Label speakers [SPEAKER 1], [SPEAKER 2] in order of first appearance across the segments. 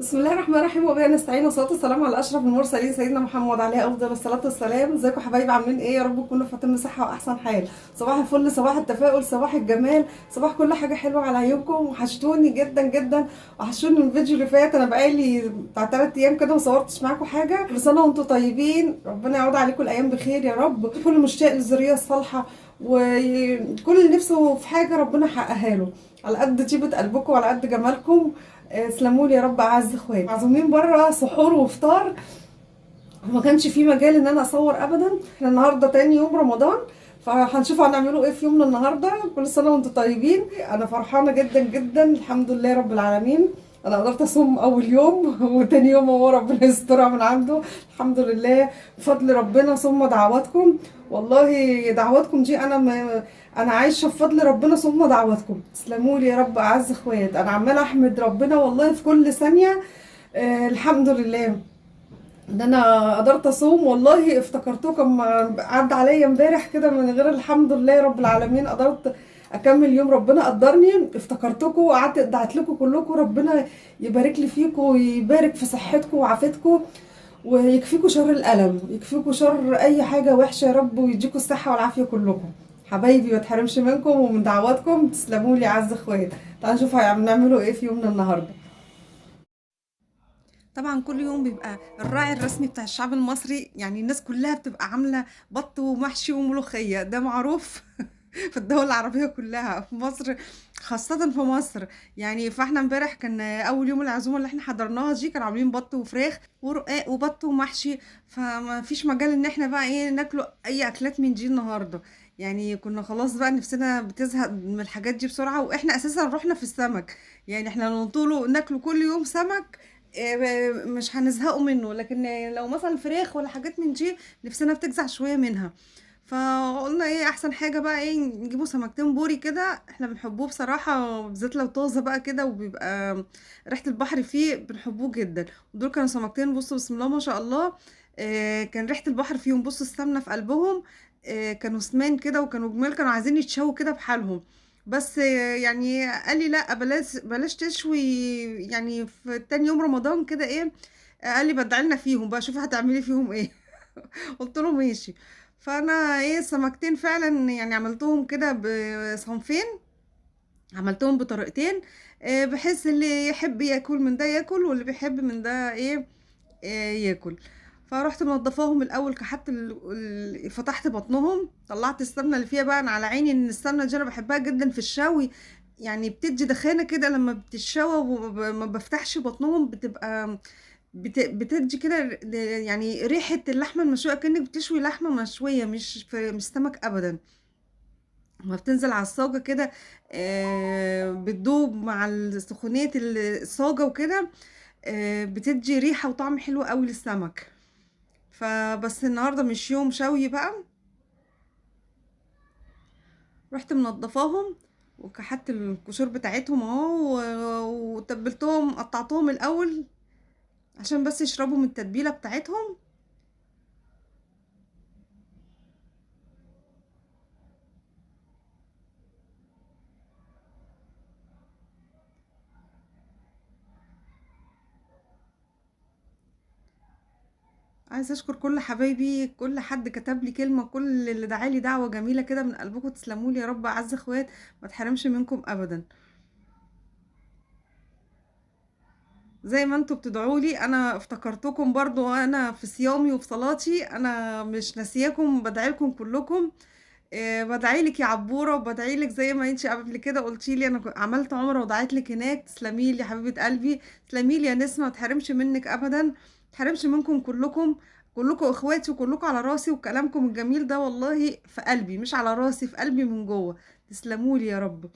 [SPEAKER 1] بسم الله الرحمن الرحيم وبه نستعين، والصلاة والسلام على اشرف المرسلين سيدنا محمد عليه افضل الصلاة والسلام. ازيكم حبايبي؟ عاملين ايه؟ يا رب تكونوا في اتم صحة واحسن حال. صباح الفل، صباح التفاؤل، صباح الجمال، صباح كل حاجة حلوة على عيونكم. وحشتوني جدا جدا، وحشتوني من الفيديو اللي فات. انا بقالي بتاع 3 ايام كده ما صورتش معاكم حاجة. كل سنة وانتم طيبين، ربنا يعود عليكم الايام بخير يا رب. كل مشتاق للذريه الصالحة وكل اللي نفسه في حاجة ربنا يحققها له، على قد طيبة قلبكم وعلى قد جمالكم. تسلموا لي يا رب. اعز اخواتي معزومين بره سحور وفطار، وما كانش في مجال ان انا اصور ابدا. احنا النهارده تاني يوم رمضان، فهنشوف هنعمله ايه في يومنا النهارده. كل سنة وانتم طيبين. انا فرحانة جدا جدا، الحمد لله رب العالمين. انا قدرت اصوم اول يوم وتاني يوم هو ربنا يسترها من عنده، الحمد لله بفضل ربنا ثم دعواتكم. والله دعواتكم دي انا عايشه بفضل ربنا ثم دعواتكم. تسلموا لي يا رب اعز اخوات. انا عماله احمد ربنا والله في كل ثانية. الحمد لله ان انا قدرت اصوم. والله افتكرتكم عدى عليا امبارح كده من غير الحمد لله رب العالمين قدرت اكمل يوم، ربنا قدرني. افتكرتكم وقعدت دعت لكم كلكم، ربنا يبارك لي فيكم ويبارك في صحتكم وعافيتكم، ويكفيكم شر الالم، يكفيكم شر اي حاجة وحشة يا رب، ويديكم الصحة والعافية كلكم حبايبي، ما تحرمش منكم ومن دعواتكم. تسلموا لي اعز اخوات. تعالوا نشوف هنعملوا ايه في يومنا النهارده. طبعا كل يوم بيبقى الراعي الرسمي بتاع الشعب المصري، يعني الناس كلها بتبقى عاملة بط ومحشي وملوخية، ده معروف في الدول العربية كلها، في مصر خاصة في مصر يعني. فاحنا امبارح كان اول يوم العزومة اللي احنا حضرناها دي، كانوا عاملين بط وفراخ ورقاق وبط ومحشي، فما فيش مجال ان احنا بقى ايه ناكله اي اكلات من دي النهاردة. يعني كنا خلاص بقى نفسنا بتزهق من الحاجات دي بسرعة، واحنا اساسا رحنا في السمك، يعني احنا لو طوله ناكله كل يوم سمك مش هنزهقوا منه، لكن لو مثلا فراخ ولا حاجات من دي نفسنا بتجزع شوية منها. فقلنا ايه احسن حاجة بقى، ايه نجيبوا سمكتين بوري كده، احنا بنحبوه بصراحة، بالذات لو طازة بقى كده وبيبقى ريحه البحر فيه بنحبوه جدا. ودول كانوا سمكتين، بصوا بسم الله ما شاء الله، كان ريحه البحر فيهم، بصوا السمنة في قلبهم، كانوا سمان كده وكانوا جمال، كانوا عايزين يتشووا كده بحالهم. بس يعني قال لي لا بلاش بلاش تشوي، يعني في تاني يوم رمضان كده ايه، قال لي بدعي لنا فيهم بقى، شوفي هتعملي فيهم ايه. قلت له ماشي. فانا ايه سمكتين فعلا يعني عملتهم كده بصنفين، عملتهم بطريقتين، بحيث اللي يحب ياكل من ده ياكل، واللي بيحب من ده ايه، ياكل. فرحت منضفاهم الاول، كحت فتحت بطنهم، طلعت السمنة اللي فيها بقى. انا على عيني ان السمنة دي انا بحبها جدا في الشوي، يعني بتدي دخانه كده لما بتتشوى وما بفتحش بطنهم، بتبقى بتدي كده يعني ريحه اللحمة المشويه، كأنك بتشوي لحمه مشوية، مش سمك ابدا. لما بتنزل على الصاجه كده، بتدوب مع سخونيه الصاجه وكده، بتدي ريحه وطعم حلو قوي للسمك. فبس النهارده مش يوم شوي بقى، رحت منضفاهم وكحت القشور بتاعتهم اهو، وتبلتهم، قطعتهم الاول عشان بس يشربوا من التتبيله بتاعتهم. عايزه اشكر كل حبايبي، كل حد كتب لي كلمة، كل اللي دعالي دعوه جميلة كده من قلبكم. تسلموا لي يا رب، اعز اخوات، ما تحرمش منكم ابدا. زي ما انتوا بتدعوا لي انا افتكرتكم برضو، انا في صيامي وفي صلاتي انا مش ناسياكم، بدعي لكم كلكم. بدعي لك يا عبوره، وبدعي لك زي ما انتي قبل كده قلتي لي انا عملت عمره ودعيت لك هناك. تسلمي لي يا حبيبه قلبي، تسلمي لي يا نسمه، ما تحرمش منك ابدا، ما تحرمش منكم كلكم، كلكم اخواتي وكلكم على راسي، وكلامكم الجميل ده والله في قلبي، مش على راسي، في قلبي من جوه. تسلموا لي يا رب.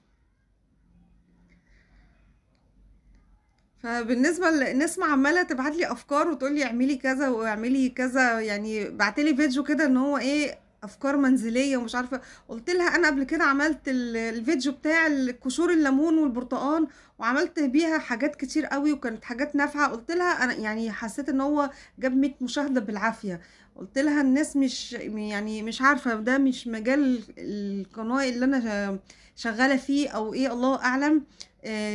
[SPEAKER 1] فبالنسبه لنسمة عماله تبعت لي افكار وتقول لي اعملي كذا واعملي كذا، يعني بعت لي فيديو كده ان هو ايه افكار منزلية ومش عارفه. قلت لها انا قبل كده عملت الفيديو بتاع القشور الليمون والبرتقال، وعملت بيها حاجات كتير قوي وكانت حاجات نافعة. قلت لها انا يعني حسيت ان هو جاب 100 مشاهده بالعافية. قلت لها الناس مش يعني مش عارفه، ده مش مجال القناة اللي انا شغالة فيه او ايه، الله اعلم.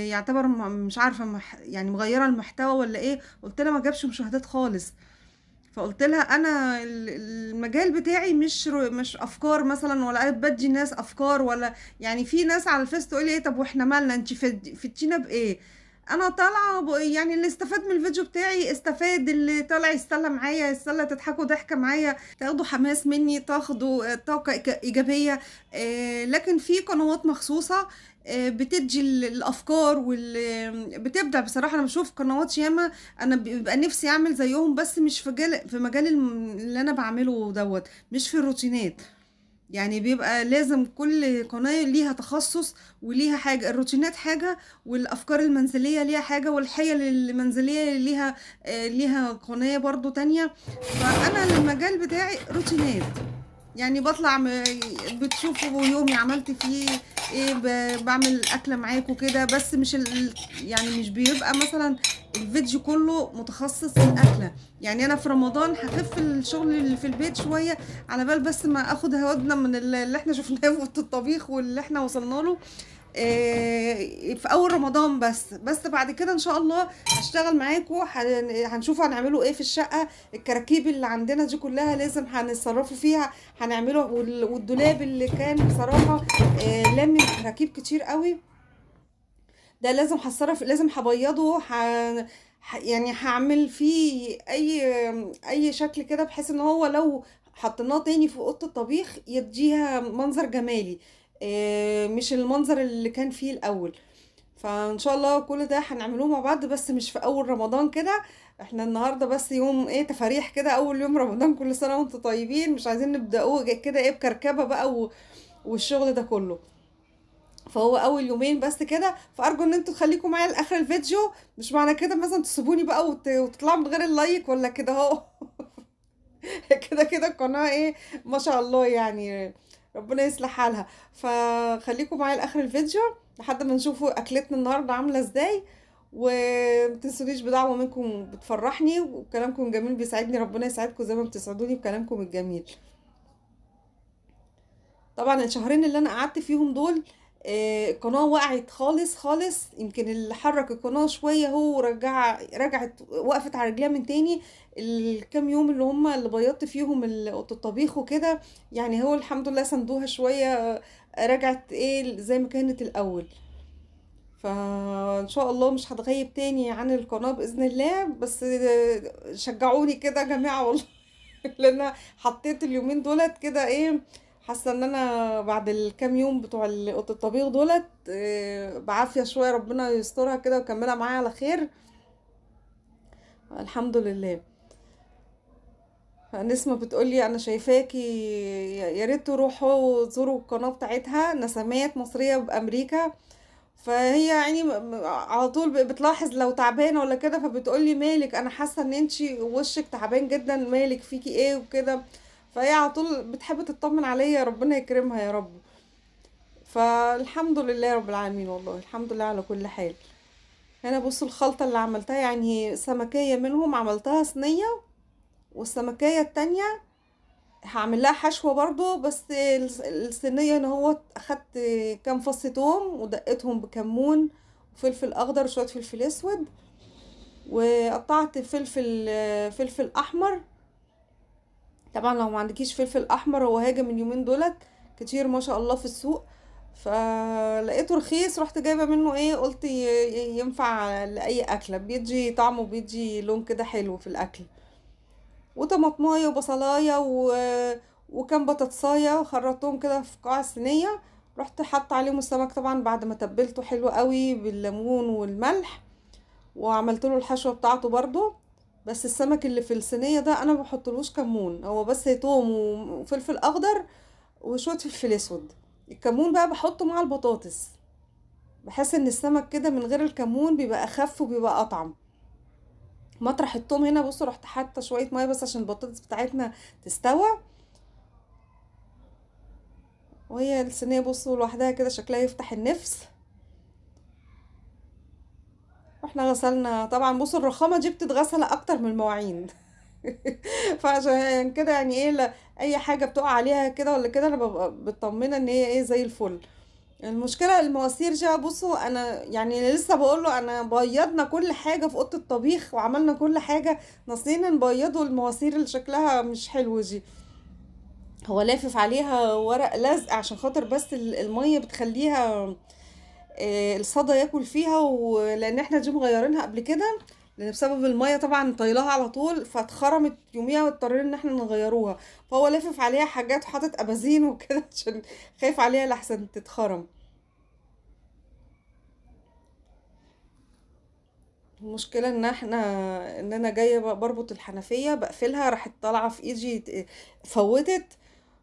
[SPEAKER 1] يعتبر مش عارفه يعني مغيرة المحتوى ولا ايه. قلت لها ما جابش مشاهدات خالص. فقلت لها انا المجال بتاعي مش افكار مثلا، ولا بدي ناس افكار، ولا يعني في ناس على الفيس تقول لي ايه طب واحنا مالنا، انت فدتينا بايه؟ انا طالعه يعني اللي استفاد من الفيديو بتاعي استفاد، اللي طالع يتسلى معايا يتسلى، تضحكوا ضحكه معايا، تاخدوا حماس مني، تاخدوا طاقة ايجابية. لكن في قنوات مخصوصة بتدي الافكار بتبدع بصراحة. انا بشوف قنوات ياما انا بيبقى نفسي اعمل زيهم، بس مش في مجال اللي انا بعمله دوت، مش في الروتينات. يعني بيبقى لازم كل قناة ليها تخصص وليها حاجة، الروتينات حاجة، والأفكار المنزلية ليها حاجة، والحيل المنزلية ليها قناة برضو تانية. فأنا المجال بتاعي روتينات، يعني بطلع بتشوفوا يومي عملت فيه ايه، بعمل أكلة معاكم كده، بس مش يعني مش بيبقى مثلا الفيديو كله متخصص في الأكلة. يعني أنا في رمضان هخف الشغل اللي في البيت شوية على بال بس ما أخد هودنا من اللي احنا شفناه في الطبيخ واللي احنا وصلنا له، في أول رمضان بس بعد كده إن شاء الله هشتغل معاكم، هنشوف هنعمله إيه في الشقة. الكراكيب اللي عندنا دي كلها لازم هنتصرفوا فيها، هنعمله. والدولاب اللي كان بصراحة، لم كراكيب كتير قوي، ده لازم هتصرف، لازم هبيضه، يعني هعمل فيه اي شكل كده، بحيث ان هو لو حطيناه تاني في اوضة الطبيخ يديها منظر جمالي، مش المنظر اللي كان فيه الاول. فان شاء الله كل ده هنعملوه مع بعض، بس مش في اول رمضان كده. احنا النهارده بس يوم ايه تفاريح كده، اول يوم رمضان، كل سنة وانتم طيبين، مش عايزين نبداوه كده ايه بكركبه بقى والشغل ده كله. فهو اول يومين بس كده. فارجو ان انتوا تخليكم معايا لاخر الفيديو، مش معنى كده مثلا تسيبوني بقى وتطلعوا من غير اللايك ولا كده اهو. كده كده القناة ايه ما شاء الله، يعني ربنا يصلح حالها. فخليكم معايا لاخر الفيديو لحد ما نشوفوا اكلتنا النهارده عامله ازاي. ومتنسونيش بدعوة منكم بتفرحني، وكلامكم جميل بيسعدني، ربنا يسعدكم زي ما بتسعدوني بكلامكم الجميل. طبعا الشهرين اللي انا قعدت فيهم دول، القناة وقعت خالص خالص. يمكن اللي حرك القناة شوية هو رجعت وقفت على رجليها من تاني. الكام يوم اللي هم اللي بيضت فيهم الطبيخ وكده، يعني هو الحمد لله سندوها شوية، رجعت ايه زي ما كانت الأول. فإن شاء الله مش هتغيب تاني عن القناة بإذن الله، بس شجعوني كده يا جماعة والله، لأن حطيت اليومين دولت كده ايه، حاسه ان انا بعد الكام يوم بتوع الطبيخ دولت، بعافية شوية، ربنا يسترها كده ويكملها معايا على خير الحمد لله. نسمة بتقولي انا شايفاكي، يا ريت تروحوا تزوروا القناة بتاعتها نسمات مصرية بامريكا. فهي يعني على طول بتلاحظ لو تعبانة ولا كده، فبتقولي مالك، انا حاسه ان انتي وشك تعبان جدا، مالك فيكي ايه وكده. فهي على طول بتحب تطمن عليا، ربنا يكرمها يا رب. فالحمد لله رب العالمين، والله الحمد لله على كل حال. هنا بصوا الخلطة اللي عملتها، يعني سمكية منهم عملتها صينية، والسمكية التانية هعمل لها حشوة برضو، بس الصينية ان هو اخدت كام فص توم ودقتهم بكمون وفلفل اخضر وشوية فلفل اسود، وقطعت فلفل احمر. طبعا لو ما عندكيش فلفل احمر، هو هاجم اليومين دولت كتير ما شاء الله في السوق، فلقيته رخيص رحت جايبه منه ايه، قلت ينفع لاي اكله، بيدي طعمه بيدي لون كده حلو في الاكل. وطماطمايه وبصلايه وكام بطاطسايه، خرطتهم كده في قاع الصينية، رحت حاطه عليهم السمك طبعا بعد ما تبلته حلو قوي بالليمون والملح، وعملت له الحشوه بتاعته برضو. بس السمك اللي في الصينية ده انا ما بحطلوش كمون، هو بس توم وفلفل اخضر وشوية فلفل اسود. الكمون بقى بحطه مع البطاطس، بحس ان السمك كده من غير الكمون بيبقى اخف وبيبقى اطعم. مطرح التوم هنا بصوا رحت حاطه شوية مية بس عشان البطاطس بتاعتنا تستوى. وهي الصينية بصوا لوحدها كده شكلها يفتح النفس. واحنا غسلنا طبعا، بصوا الرخامه دي بتتغسل اكتر من المواعين. فعشان كده يعني ايه، لا اي حاجة بتقع عليها كده ولا كده انا ببقى مطمنه ان هي ايه زي الفل. المشكلة المواسير دي بصوا انا يعني لسه بقول له انا بيضنا كل حاجة في اوضة الطبيخ وعملنا كل حاجة، ناقصين نبيضوا المواسير اللي شكلها مش حلو دي. هو لافف عليها ورق لزق عشان خاطر بس المية بتخليها الصدى ياكل فيها، ولان احنا دي مغيرينها قبل كده لان بسبب المية طبعا طايلها على طول فاتخرمت يوميها واضطرينا ان احنا نغيروها. فهو لافف عليها حاجات وحاطط ابازين وكده عشان خايف عليها لحسن تتخرم. المشكلة ان انا جاية بربط الحنفية بقفلها، راحت طالعه في ايدي فوتت،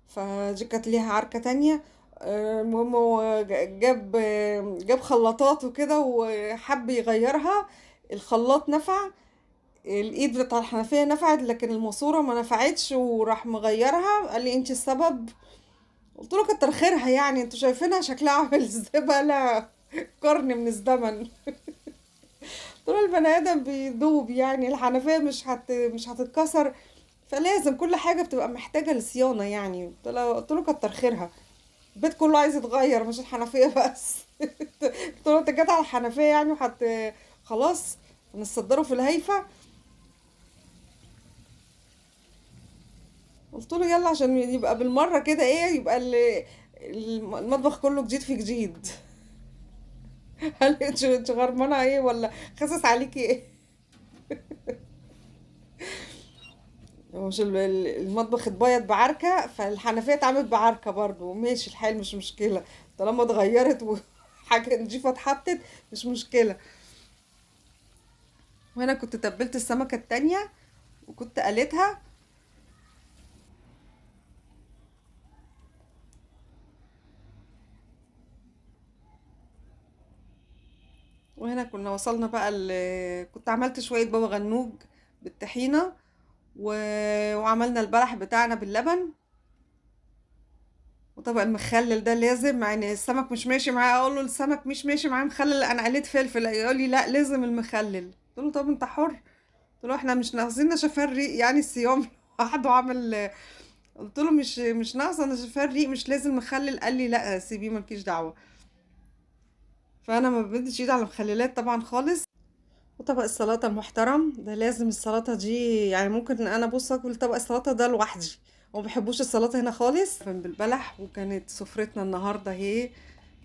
[SPEAKER 1] فدي كانت ليها عركة تانية. المهم هو جاب خلاطات وكده وحب يغيرها، الخلاط نفع، الايد بتاع الحنفية نفعت، لكن الماسورة ما نفعتش، وراح مغيرها. قال لي انت السبب، قلت له كتر خيرها، يعني انتوا شايفينها شكلها عامل ازاي بقى لها قرن من الزمن. قلت له البني ادم بيدوب، يعني الحنفية مش هتتكسر، فلازم كل حاجة بتبقى محتاجه لصيانه يعني. قلت له كتر خيرها، البيت كله عايز يتغير مش الحنفية بس. قلت له انت جت على الحنفية يعني خلاص هنصدره في الهيفا. قلت له يلا عشان يبقى بالمرة كده ايه، يبقى المطبخ كله جديد في جديد. هل انت غرمانه ايه ولا خسس عليكي ايه؟ مش المطبخ اتبيض بعركه، فالحنفيه اتعملت بعركه برضو، ماشي الحال مش مشكلة طالما اتغيرت وحاجه نضيفه اتحطت مش مشكلة. وهنا كنت تبلت السمكة التانية وكنت قليتها. وهنا كنا وصلنا بقى كنت عملت شوية بابا غنوج بالطحينه وعملنا البلح بتاعنا باللبن، وطبق المخلل ده لازم، يعني السمك مش ماشي معاه، اقول له السمك مش ماشي معاه مخلل، انا قليت فلفل، يقول لي لا لازم المخلل. قلت له طب انت حر، قلت له احنا مش ناقصين نشفان ريق يعني الصيام لوحده عامل. قلت له مش ناقصه نشفان ريق، مش لازم مخلل. قال لي لا سيبيه مالكيش دعوه. فانا ما بديش ايد على المخللات طبعا خالص. وطبق السلطة المحترم ده لازم، السلطة دي يعني ممكن انا بص اكل طبق السلطة ده لوحدي، وما بحبوش السلطة هنا خالص بالبلح. وكانت سفرتنا النهارده اهي.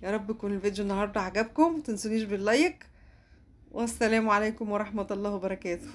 [SPEAKER 1] يا رب يكون الفيديو النهارده عجبكم، متنسونيش باللايك، والسلام عليكم ورحمة الله وبركاته.